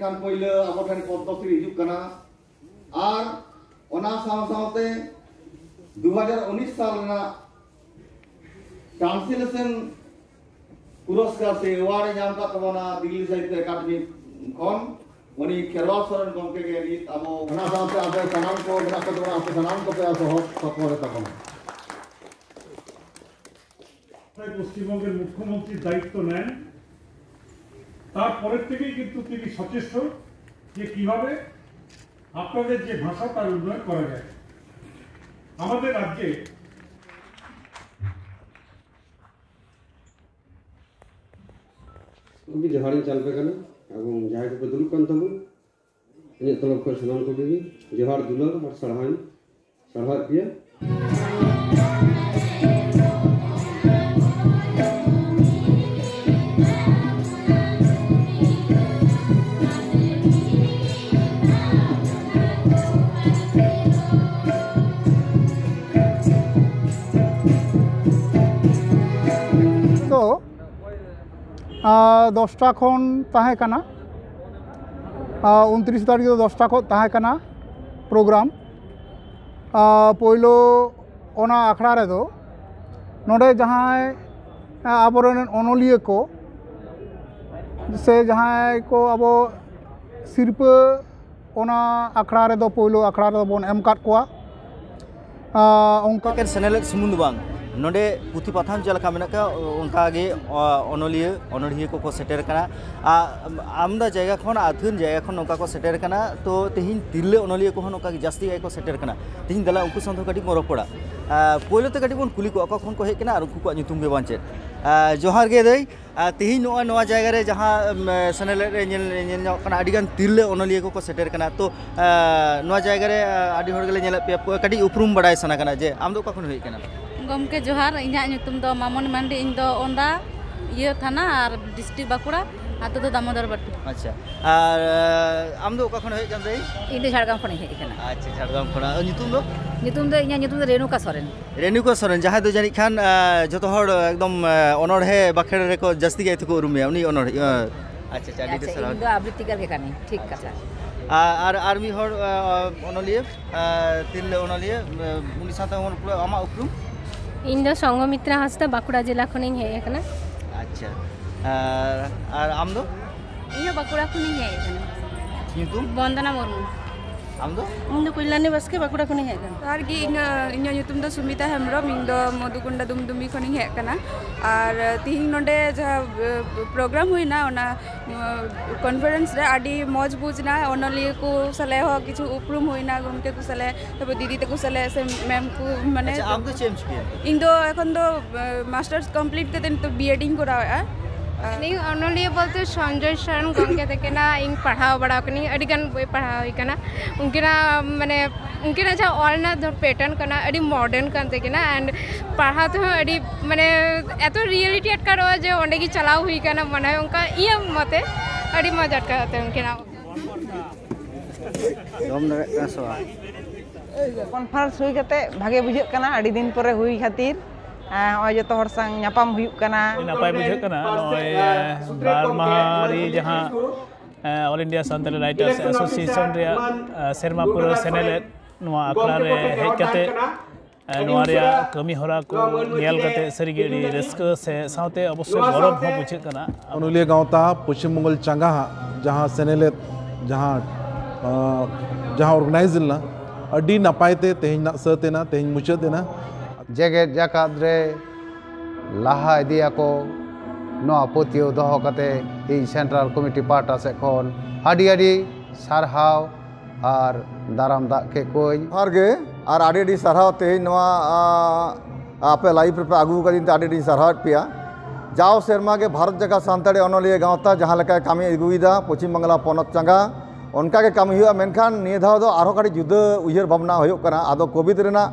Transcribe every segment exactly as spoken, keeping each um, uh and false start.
ᱠᱷᱟᱱ ᱯᱳᱭᱞᱳ ᱟᱵᱚ ᱴᱷᱮᱱ ᱯᱚᱫᱽᱢᱚᱥᱨᱤ ᱦᱤᱡᱩᱜ ᱠᱟᱱᱟ᱾ ᱟᱨ ᱚᱱᱟ ᱥᱟᱶ ᱥᱟᱶᱛᱮ ᱫᱩ ᱦᱟᱡᱟᱨ ᱩᱱᱤᱥ ᱥᱟᱞ ᱨᱮᱱᱟᱜ ᱴᱨᱟᱱᱥᱞᱮᱥᱚᱱ ᱯᱩᱨᱚᱥᱠᱟᱨ ᱥᱮ ᱮᱣᱟᱨᱰ ᱮ ᱧᱟᱢ ᱟᱠᱟᱫ ᱛᱟᱵᱚᱱᱟ ᱫᱤᱞᱞᱤ ᱥᱟᱦᱤᱛᱛᱚ ᱮᱠᱟᱰᱮᱢᱤ ᱠᱷᱚᱱ᱾ ᱩᱱᱤ ᱠᱷᱮᱨᱣᱟᱞ ᱥᱚᱨᱮᱱ ᱜᱚᱢᱠᱮ ᱜᱮ ᱱᱤᱛ ᱟᱵᱚ ᱚᱱᱟ ᱥᱟᱶᱛᱮ ᱟᱯᱮ ᱥᱟᱱᱟᱢ ᱠᱚ ᱢᱮᱱᱟᱜ ᱠᱚ ᱛᱟᱵᱚᱱᱟ, ᱟᱯᱮ ᱥᱟᱱᱟᱢ ᱠᱚᱯᱮ ᱥᱚᱦᱚᱫ ᱥᱚᱯᱚᱦᱚᱫ ᱛᱟᱵᱚᱱᱟ᱾ ᱯᱚᱥᱪᱤᱢᱵᱚᱝᱜᱮᱨ ᱢᱩᱠᱷᱭᱚᱢᱚᱱᱛᱨᱤ ᱫᱟᱭᱤᱛᱛᱚ ᱱᱮᱱ, ᱛᱟᱨᱯᱚᱨᱮ ᱛᱮᱜᱮ ᱠᱤᱱᱛᱩ ᱛᱤᱱᱤ ᱥᱚᱪᱮᱥᱴᱚ ᱡᱮ ᱠᱤভাবে আপনাদের যে ভাষা তার উন্নয়ন করা যায়। আমাদের রাজ্যে ᱜᱚᱢᱠᱮ, ᱡᱚᱦᱟᱨᱤᱧ ᱪᱟᱞ ᱟᱯᱮ ᱠᱟᱱᱟ ᱮᱵᱚᱝ ᱡᱟᱦᱟᱸᱭ ᱠᱚᱯᱮ ᱫᱩᱲᱩᱵ ᱠᱟᱱ ᱛᱟᱵᱚᱱ, ᱤᱧᱟᱹᱜ ᱛᱚᱨᱚᱯ ᱠᱷᱚᱱ ᱥᱟᱱᱟᱢ ᱠᱚᱜᱮ ᱡᱚᱦᱟᱨ, ᱫᱩᱞᱟᱹᱲ ᱟᱨ ᱥᱟᱨᱦᱟᱣᱤᱧ ᱥᱟᱨᱦᱟᱣᱮᱫ ᱯᱮᱭᱟ᱾ ᱛᱚ, ᱟᱨ ᱫᱚᱥᱴᱟ ᱠᱷᱚᱱ ᱛᱟᱦᱮᱸ ᱠᱟᱱᱟ, ᱟᱨ ᱩᱱᱛᱨᱤᱥ ᱛᱟᱹᱨᱤᱠᱷ ᱫᱚ ᱫᱚᱥᱴᱟ ᱠᱷᱚᱱ ᱛᱟᱦᱮᱸ ᱠᱟᱱᱟ ᱯᱨᱳᱜᱨᱟᱢ᱾ ᱟᱨ ᱯᱳᱭᱞᱳ ᱚᱱᱟ ᱟᱠᱷᱲᱟ ᱨᱮᱫᱚ ᱱᱚᱰᱮ ᱡᱟᱦᱟᱸᱭ ᱟᱵᱚᱨᱮᱱ ᱚᱱᱚᱞᱤᱭᱟᱹ ᱠᱚ ᱥᱮ ᱡᱟᱦᱟᱸᱭ ᱠᱚ ᱟᱵᱚ ᱥᱤᱨᱯᱟᱹ ᱚᱱᱟ ᱟᱠᱷᱲᱟ ᱨᱮᱫᱚ, ᱯᱳᱭᱞᱳ ᱟᱠᱷᱲᱟ ᱨᱮᱫᱚ ᱵᱚᱱ ᱮᱢ ᱟᱠᱟᱫ ᱠᱚᱣᱟ᱾ ᱟᱨ ᱚᱱᱠᱟ ᱮᱠᱮᱱ ᱥᱮᱱᱮᱞᱮᱫ ᱥᱩᱢᱩᱝ ᱫᱚ ᱵᱟᱝ, ᱱᱚᱰᱮ ᱯᱩᱛᱷᱤ ᱯᱟᱛᱷᱟᱢ ᱪᱮᱫ ᱞᱮᱠᱟ ᱢᱮᱱᱟᱜ ᱠᱟᱜᱼᱟ, ᱚᱱᱠᱟᱜᱮ, ᱚ, ᱚᱱᱚᱞᱤᱭᱟᱹ ᱚᱱᱚᱲᱦᱤᱭᱟᱹ ᱠᱚᱠᱚ ᱥᱮᱴᱮᱨ ᱠᱟᱱᱟ᱾ ᱟᱨ ᱟᱢᱫᱟ ᱡᱟᱭᱜᱟ ᱠᱷᱚᱱ, ᱟᱹᱛᱷᱟᱹᱱ ᱡᱟᱭᱜᱟ ᱠᱷᱚᱱ ᱱᱚᱝᱠᱟ ᱠᱚ ᱥᱮᱴᱮᱨ ᱠᱟᱱᱟ᱾ ᱛᱚ ᱛᱮᱦᱮᱧ ᱛᱤᱨᱞᱟᱹ ᱚᱱᱚᱞᱤᱭᱟᱹ ᱠᱚᱦᱚᱸ ᱱᱚᱝᱠᱟ ᱜᱮ ᱡᱟᱹᱥᱛᱤ ᱜᱮᱠᱚ ᱥᱮᱴᱮᱨ ᱠᱟᱱᱟ᱾ ᱛᱮᱦᱮᱧ ᱫᱮᱞᱟ ᱩᱱᱠᱩ ᱥᱟᱶ ᱛᱮᱦᱚᱸ ᱠᱟᱹᱴᱤᱡ ᱵᱚᱱ ᱨᱚᱯᱚᱲᱟ᱾ ᱟᱨ ᱯᱳᱭᱞᱳ ᱛᱮ ᱠᱟᱹᱴᱤᱡ ᱵᱚᱱ ᱠᱩᱞᱤ ᱠᱚᱣᱟ ᱚᱠᱟ ᱠᱷᱚᱱ ᱠᱚ ᱦᱮᱡ ᱠᱟᱱᱟ ᱟᱨ ᱩᱱᱠᱩ ᱠᱚᱣᱟᱜ ᱧᱩᱛᱩᱢ ᱜᱮ ᱵᱟᱝ ᱪᱮᱫ᱾ ᱟᱨ ᱡᱚᱦᱟᱨ ᱜᱮ ᱫᱟᱹᱭ᱾ ᱟᱨ ᱛᱮᱦᱮᱧ ᱱᱚᱜᱼᱚᱭ ᱱᱚᱣᱟ ᱡᱟᱭᱜᱟ ᱨᱮ ᱡᱟᱦᱟᱸ, ᱩᱢ, ᱥᱮᱱᱮᱞᱮᱫ ᱨᱮ ᱧᱮᱞ, ᱧᱮᱞ ᱧᱟᱢᱚᱜ ᱠᱟᱱᱟ, ᱟᱹᱰᱤ ᱜᱟᱱ ᱛᱤᱨᱞᱟᱹ ᱚᱱᱚᱞᱤᱭᱟᱹ ᱠᱚᱠᱚ ᱥᱮᱴᱮᱨ ᱠᱟᱱᱟ᱾ ᱛᱚ, ᱟᱨ, ᱱᱚᱣᱟ ᱡᱟᱭᱜᱟ ᱨᱮ, ᱟᱨ, ᱟᱹᱰᱤ ᱦᱚᱲ ᱜᱮᱞᱮ ᱧᱮᱞᱮᱫ ᱯᱮᱭᱟ, ᱯᱩ-, ᱠᱟᱹᱴᱤᱡ ᱩᱯᱨᱩᱢ ᱵᱟᱲᱟᱭ ᱥᱟᱱᱟ ᱠᱟᱱᱟ ᱡᱮ ᱟᱢ ᱫᱚ ᱚᱠᱟ ᱠᱷᱚᱱ ᱦᱮᱡ ᱠᱟᱱᱟ? ᱜᱚᱢᱠᱮ ᱡᱚᱦᱟᱨ, ᱤᱧᱟᱹᱜ ᱧᱩᱛᱩᱢ ᱫᱚ ᱢᱟᱢᱚᱱᱤ ᱢᱟᱱᱰᱤ, ᱤᱧ ᱫᱚ ᱚᱸᱫᱟ ᱤᱭᱟᱹ ᱛᱷᱟᱱᱟ ᱟᱨ ᱰᱤᱥᱴᱨᱤᱠᱴ ᱵᱟᱸᱠᱩᱲᱟ, ᱟᱹᱛᱩ ᱫᱚ ᱫᱟᱢᱳᱫᱚᱨ ᱵᱟᱹᱴᱤ᱾ ᱟᱪᱪᱷᱟ, ᱟᱨ, ᱟᱨ ᱟᱢ ᱫᱚ ᱚᱠᱟ ᱠᱷᱚᱱ ᱦᱮᱡ ᱠᱟᱱ ᱛᱮ? ᱤᱧ ᱫᱚ ᱡᱷᱟᱲᱜᱨᱟᱢ ᱠᱷᱚᱱᱤᱧ ᱦᱮᱡ ᱟᱠᱟᱱᱟ᱾ ᱟᱪᱪᱷᱟ, ᱡᱷᱟᱲᱜᱨᱟᱢ ᱠᱷᱚᱱᱟᱜ᱾ ᱟᱨ ᱧᱩᱛᱩᱢ ᱫᱚ? ᱧᱩᱛᱩᱢ ᱫᱚ, ᱤᱧᱟᱹᱜ ᱧᱩᱛᱩᱢ ᱫᱚ ᱨᱮᱱᱩᱠᱟ ᱥᱚᱨᱮᱱ᱾ ᱨᱮᱱᱩᱠᱟ ᱥᱚᱨᱮᱱ, ᱡᱟᱦᱟᱸᱭ ᱫᱚ ᱡᱟᱹᱱᱤᱡ ᱠᱷᱟᱱ, ᱟᱨ, ᱡᱚᱛᱚ ᱦᱚᱲ ᱮᱠᱫᱚᱢ, ᱟᱨ, ᱚᱱᱚᱬᱦᱮ ᱵᱟᱠᱷᱮᱲ ᱨᱮᱠᱚ ᱡᱟᱹᱥᱛᱤ ᱠᱟᱭ ᱛᱮᱠᱚ ᱩᱨᱩᱢᱮᱭᱟ, ᱩᱱᱤ ᱚᱱᱚᱬᱦᱮ, ᱟᱨ, ᱟᱪᱪᱷᱟ, ᱟᱪᱪᱷᱟ, ᱟᱹᱰᱤ ᱟᱹᱰᱤ ᱟᱪᱪᱷᱟ, ᱥᱟᱨᱦᱟᱣ᱾ ᱤᱧ ᱫᱚ ᱟᱵᱨᱤᱛᱤ ᱜᱟᱨ ᱜᱮ ᱠᱟᱹᱱᱟᱹᱧ᱾ ᱴᱷᱤᱠ ᱠᱟᱛᱷᱟ᱾ ᱟᱨ, ᱟᱨ ᱢᱤᱫ ᱦᱚᱲ, ᱟ, ᱟ, ᱚᱱᱚᱞᱤᱭᱟᱹ, ᱟ, ᱛᱤᱨᱞᱟᱹ ᱚᱱᱚᱞᱤᱭᱟᱹ, ᱟ, ᱩᱱᱤ ᱥᱟᱶᱛᱮ ᱦᱚᱸ ᱨᱚᱯᱚᱲᱟ᱾ ᱟᱢᱟᱜ ᱩᱯᱨᱩᱢ? ᱤᱧ ᱫᱚ ᱥᱚᱝᱜᱷᱚᱢᱤᱛᱨᱟ ᱦᱟᱸᱥᱫᱟ, ᱵᱟᱸᱠᱩᱲᱟ ᱡᱮᱞᱟ ᱠᱷᱚᱱᱤᱧ ᱦᱮᱡ ᱟᱠᱟᱱᱟ᱾ ᱟᱪᱪᱷᱟ᱾ ᱟᱨ, ᱟᱨ ᱟᱢ ᱫᱚ? ᱤᱧ ᱦᱚᱸ ᱵᱟᱸᱠᱩᱲᱟ ᱠᱷᱚᱱᱤᱧ ᱦᱮᱡ ᱟᱠᱟᱱᱟ᱾ ᱧᱩᱛᱩᱢ? ᱵᱚᱱᱫᱚᱱᱟ ᱢᱩᱨᱢᱩ᱾ ᱟᱢ ᱫᱚ? ᱤᱧ ᱫᱚ ᱠᱚᱞᱭᱟᱱᱤ ᱵᱟᱥᱠᱮ, ᱵᱟᱸᱠᱩᱲᱟ ᱠᱷᱚᱱᱤᱧ ᱦᱮᱡ ᱟᱠᱟᱱᱟ᱾ ᱡᱚᱦᱟᱨ ᱜᱮ, ᱤᱧᱟᱹᱜ, ᱤᱧᱟᱹᱜ ᱧᱩᱛᱩᱢ ᱫᱚ ᱥᱩᱢᱤᱛᱟ ᱦᱮᱢᱵᱨᱚᱢ, ᱤᱧ ᱫᱚ ᱢᱚᱫᱷᱩᱠᱩᱱᱰᱟ ᱫᱩᱢᱫᱩᱢᱤ ᱠᱷᱚᱱᱤᱧ ᱦᱮᱡ ᱟᱠᱟᱱᱟ᱾ ᱟᱨ ᱛᱤᱦᱤᱧ ᱱᱚᱰᱮ ᱡᱟᱦᱟᱸ, ᱮ, ᱯᱨᱳᱜᱨᱟᱢ ᱦᱩᱭᱱᱟ, ᱚᱱᱟ, ᱮ, ᱠᱚᱱᱯᱷᱟᱨᱮᱱᱥ ᱨᱮ ᱟᱹᱰᱤ ᱢᱚᱡᱽ ᱵᱩᱡᱽ ᱮᱱᱟ᱾ ᱚᱱᱚᱞᱤᱭᱟᱹ ᱠᱚ ᱥᱟᱞᱮ ᱦᱚᱸ ᱠᱤᱪᱷᱩ ᱩᱯᱨᱩᱢ ᱦᱩᱭᱱᱟ, ᱜᱚᱢᱠᱮ ᱠᱚ ᱥᱟᱞᱮ, ᱛᱟᱨᱯᱚᱨ ᱫᱤᱫᱤ ᱛᱟᱠᱚ ᱥᱟᱞᱮ ᱥᱮ ᱢᱮᱢ ᱠᱚ, ᱢᱟᱱᱮ ᱟᱪᱪᱷᱟ, ᱟᱢ ᱫᱚ ᱪᱮᱫ ᱮᱢ ᱪᱤᱠᱟᱹᱭᱟ? ᱤᱧ ᱫᱚ ᱮᱠᱷᱚᱱ ᱫᱚ, ᱮ, ᱢᱟᱥᱴᱟᱨᱥ ᱠᱚᱢᱯᱞᱤᱴ ᱠᱟᱛᱮ ᱱᱤᱛᱚᱜ ᱵᱤ ᱮᱰ ᱤᱧ ᱠᱚᱨᱟᱣᱮᱫᱼᱟ᱾ ᱟᱨ ᱱᱤᱭᱟᱹ ᱚᱱᱚᱞᱤᱭᱟᱹ ᱵᱚᱞᱛᱮ ᱥᱚᱧᱡᱚᱭ ᱥᱚᱨᱮᱱ ᱜᱚᱢᱠᱮ ᱛᱟᱹᱠᱤᱱᱟᱜ ᱤᱧ ᱯᱟᱲᱦᱟᱣ ᱵᱟᱲᱟ ᱟᱠᱟᱱᱟᱹᱧ, ᱟᱹᱰᱤ ᱜᱟᱱ ᱵᱳᱭ ᱯᱟᱲᱦᱟᱣ ᱦᱩᱭ ᱟᱠᱟᱱᱟ᱾ ᱩᱱᱠᱤᱱᱟᱜ ᱢᱟᱱᱮ ᱩᱱᱠᱤᱱᱟᱜ ᱡᱟᱦᱟᱸ ᱚᱞ ᱨᱮᱱᱟᱜ ᱫᱚ ᱯᱮᱴᱟᱨᱱ ᱠᱟᱱᱟ, ᱟᱹᱰᱤ ᱢᱚᱰᱟᱨᱱ ᱠᱟᱱ ᱛᱟᱹᱠᱤᱱᱟ᱾ ᱮᱱᱰ ᱯᱟᱲᱦᱟᱣ ᱛᱮᱦᱚᱸ ᱟᱹᱰᱤ ᱢᱟᱱᱮ ᱮᱛᱚ ᱨᱤᱭᱮᱞᱤᱴᱤ ᱟᱴᱠᱟᱨᱚᱜᱼᱟ ᱡᱮ ᱚᱸᱰᱮ ᱜᱮ ᱪᱟᱞᱟᱣ ᱦᱩᱭ ᱠᱟᱱᱟ, ᱢᱟᱱᱮ ᱚᱱᱠᱟ ᱤᱧᱟᱹᱜ ᱢᱚᱛᱮ ᱟᱹᱰᱤ ᱢᱚᱡᱽ ᱟᱴᱠᱟᱨᱚᱜ ᱛᱮ ᱩᱱᱠᱤᱱᱟᱜ᱾ ᱡᱚᱢ ᱫᱟᱲᱮᱭᱟᱜ ᱠᱟᱱᱟ ᱥᱮ ᱵᱟᱝ? ᱠᱚᱱᱯᱷᱟᱨᱮᱱᱥ ᱦᱩᱭ ᱠᱟᱛᱮ ᱵᱷᱟᱜᱮ ᱵᱩᱡᱷᱟᱹᱜ ᱠᱟᱱᱟ, ᱟᱹᱰᱤ ᱫᱤᱱ ᱯᱚᱨᱮ ᱦᱩᱭ ᱠᱷᱟᱹᱛᱤᱨ᱾ ᱟᱨ ᱱᱚᱜᱼᱚᱭ ᱡᱚᱛᱚ ᱦᱚᱲ ᱥᱟᱶ ᱧᱟᱯᱟᱢ ᱦᱩᱭᱩᱜ ᱠᱟᱱᱟ᱾ ᱟᱹᱰᱤ ᱱᱟᱯᱟᱭ ᱵᱩᱡᱷᱟᱹᱜ ᱠᱟᱱᱟ ᱱᱚᱜᱼᱚᱭ, ᱮ, ᱵᱟᱨ ᱢᱟᱦᱟ ᱨᱮ ᱡᱟᱦᱟᱸ, ᱮ, All India Santali Writers Association ᱨᱮᱭᱟᱜ, ᱮ, ᱥᱮᱨᱢᱟ ᱯᱩᱨᱟᱹᱣ ᱥᱮᱱᱮᱞᱮᱫ ᱱᱚᱣᱟ ᱟᱠᱷᱲᱟ ᱨᱮ ᱦᱮᱡ ᱠᱟᱛᱮ, ᱮ, ᱱᱚᱣᱟ ᱨᱮᱭᱟᱜ ᱠᱟᱹᱢᱤ ᱦᱚᱨᱟ ᱠᱚ ᱧᱮᱞ ᱠᱟᱛᱮ ᱥᱟᱹᱨᱤᱜᱮ ᱟᱹᱰᱤ ᱨᱟᱹᱥᱠᱟᱹ ᱥᱮ ᱥᱟᱶᱛᱮ ᱚᱵᱚᱥᱥᱳᱭ ᱜᱚᱨᱚᱵᱽ ᱦᱚᱸ ᱵᱩᱡᱷᱟᱹᱜ ᱠᱟᱱᱟ᱾ ᱚᱱᱚᱞᱤᱭᱟᱹ ᱜᱟᱶᱛᱟ ᱯᱚᱪᱷᱤᱢ ᱵᱟᱝᱜᱟᱞ ᱪᱟᱸᱜᱟ ᱦᱟᱜ ᱡᱟᱦᱟᱸ ᱥᱮᱱᱮᱞᱮᱫ, ᱡᱟᱦᱟᱸ, ᱟᱸ, ᱡᱟᱦᱟᱸ ᱚᱨᱜᱟᱱᱟᱭᱤᱡᱽ ᱞᱮᱱᱟ, ᱟᱹᱰᱤ ᱱᱟᱯᱟᱭ ᱛᱮ ᱛᱮᱦᱮᱧ ᱱᱟᱜ ᱥᱟᱹᱛ ᱮᱱᱟ, ᱛᱮᱦᱮᱧ ᱢᱩᱪᱟᱹᱫ ᱮᱱᱟ᱾ ᱡᱮᱜᱮᱛ ᱡᱟᱠᱟᱛ ᱨᱮ ᱞᱟᱦᱟ ᱤᱫᱤᱭᱟᱠᱚ, ᱱᱚᱣᱟ ᱯᱟᱹᱛᱭᱟᱹᱣ ᱫᱚᱦᱚ ᱠᱟᱛᱮ ᱤᱧ ᱥᱮᱱᱴᱨᱟᱞ ᱠᱚᱢᱤᱴᱤ ᱯᱟᱦᱴᱟ ᱥᱮᱫ ᱠᱷᱚᱱ ᱟᱹᱰᱤ ᱟᱹᱰᱤ ᱥᱟᱨᱦᱟᱣ ᱟᱨ ᱫᱟᱨᱟᱢ ᱫᱟᱜ ᱠᱮᱫ ᱠᱚᱣᱟᱹᱧ᱾ ᱡᱚᱦᱟᱨ ᱜᱮ, ᱟᱨ ᱟᱹᱰᱤ ᱟᱹᱰᱤ ᱥᱟᱨᱦᱟᱣ ᱛᱮᱦᱮᱧ ᱱᱚᱣᱟ, ᱟ, ᱟᱯᱮ ᱞᱟᱭᱤᱵᱷ ᱨᱮᱯᱮ ᱟᱹᱜᱩ ᱟᱠᱟᱫᱤᱧ ᱛᱮ ᱟᱹᱰᱤ ᱟᱹᱰᱤ ᱥᱟᱨᱦᱟᱣᱮᱫ ᱯᱮᱭᱟ᱾ ᱡᱟᱣ ᱥᱮᱨᱢᱟ ᱜᱮ ᱵᱷᱟᱨᱚᱛ ᱡᱟᱠᱟᱛ ᱥᱟᱱᱛᱟᱲᱤ ᱚᱱᱚᱞᱤᱭᱟᱹ ᱜᱟᱶᱛᱟ ᱡᱟᱦᱟᱸ ᱞᱮᱠᱟᱭ ᱠᱟᱹᱢᱤ ᱟᱹᱜᱩᱭᱮᱫᱟ ᱯᱚᱪᱷᱤᱢ ᱵᱟᱝᱞᱟ ᱯᱚᱱᱚᱛ ᱪᱟᱸᱜᱟ, ᱚᱱᱠᱟ ᱜᱮ ᱠᱟᱹᱢᱤ ᱦᱩᱭᱩᱜᱼᱟ᱾ ᱢᱮᱱᱠᱷᱟᱱ ᱱᱤᱭᱟᱹ ᱫᱷᱟᱣ ᱫᱚ ᱟᱨᱦᱚᱸ ᱠᱟᱹᱴᱤᱡ ᱡᱩᱫᱟᱹ ᱩᱭᱦᱟᱹᱨ ᱵᱷᱟᱵᱽᱱᱟ ᱦᱩᱭᱩᱜ ᱠᱟᱱᱟ᱾ ᱟᱫᱚ ᱠᱳᱵᱷᱤᱰ ᱨᱮᱱᱟᱜ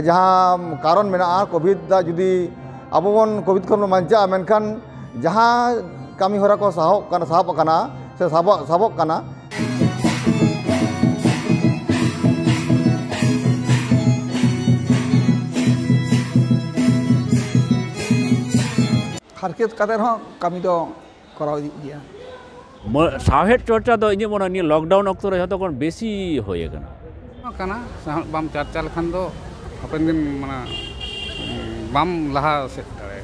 ᱡᱟᱦᱟᱸ ᱠᱟᱨᱚᱱ ᱢᱮᱱᱟᱜᱼᱟ, ᱠᱳᱵᱷᱤᱰ ᱫᱟᱜ ᱡᱩᱫᱤ ᱟᱵᱚ ᱵᱚᱱ ᱠᱳᱵᱷᱤᱰ ᱠᱷᱚᱱ ᱵᱚᱱ ᱵᱟᱧᱪᱟᱜᱼᱟ, ᱢᱮᱱᱠᱷᱟᱱ ᱡᱟᱦᱟᱸ ᱠᱟᱹᱢᱤ ᱦᱚᱨᱟ ᱠᱚ ᱥᱟᱦᱚᱵ ᱠᱟᱱᱟ, ᱥᱟᱵ ᱟᱠᱟᱱᱟ ᱥᱮ ᱥᱟᱵᱚᱜ, ᱥᱟᱵᱚᱜ ᱠᱟᱱᱟ, ᱦᱟᱨᱠᱮᱛ ᱠᱟᱛᱮ ᱨᱮᱦᱚᱸ ᱠᱟᱹᱢᱤ ᱫᱚ ᱠᱚᱨᱟᱣ ᱤᱫᱤᱜ ᱜᱮᱭᱟ᱾ ᱢᱚ- ᱥᱟᱶᱦᱮᱫ ᱪᱚᱨᱪᱟ ᱫᱚ ᱤᱧᱟᱹᱜ ᱢᱚᱱᱮ ᱱᱤᱭᱟᱹ ᱞᱚᱠᱰᱟᱣᱩᱱ ᱚᱠᱛᱚ ᱨᱮ ᱡᱷᱚᱛᱚ ᱠᱷᱚᱱ ᱵᱮᱥᱤ ᱦᱩᱭ ᱟᱠᱟᱱᱟ᱾ ᱠᱟᱱᱟ᱾ ᱥᱟᱶᱦᱮᱫ ᱵᱟᱢ ᱪᱟᱨᱪᱟ ᱞᱮᱠᱷᱟᱱ ᱫᱚ ᱦᱟᱯᱮᱱ ᱫᱤᱱ ᱢᱟᱱᱮ ᱵᱟᱢ ᱞᱟᱦᱟ ᱥᱮᱫ ᱫᱟᱲᱮᱭᱟᱜᱼᱟ᱾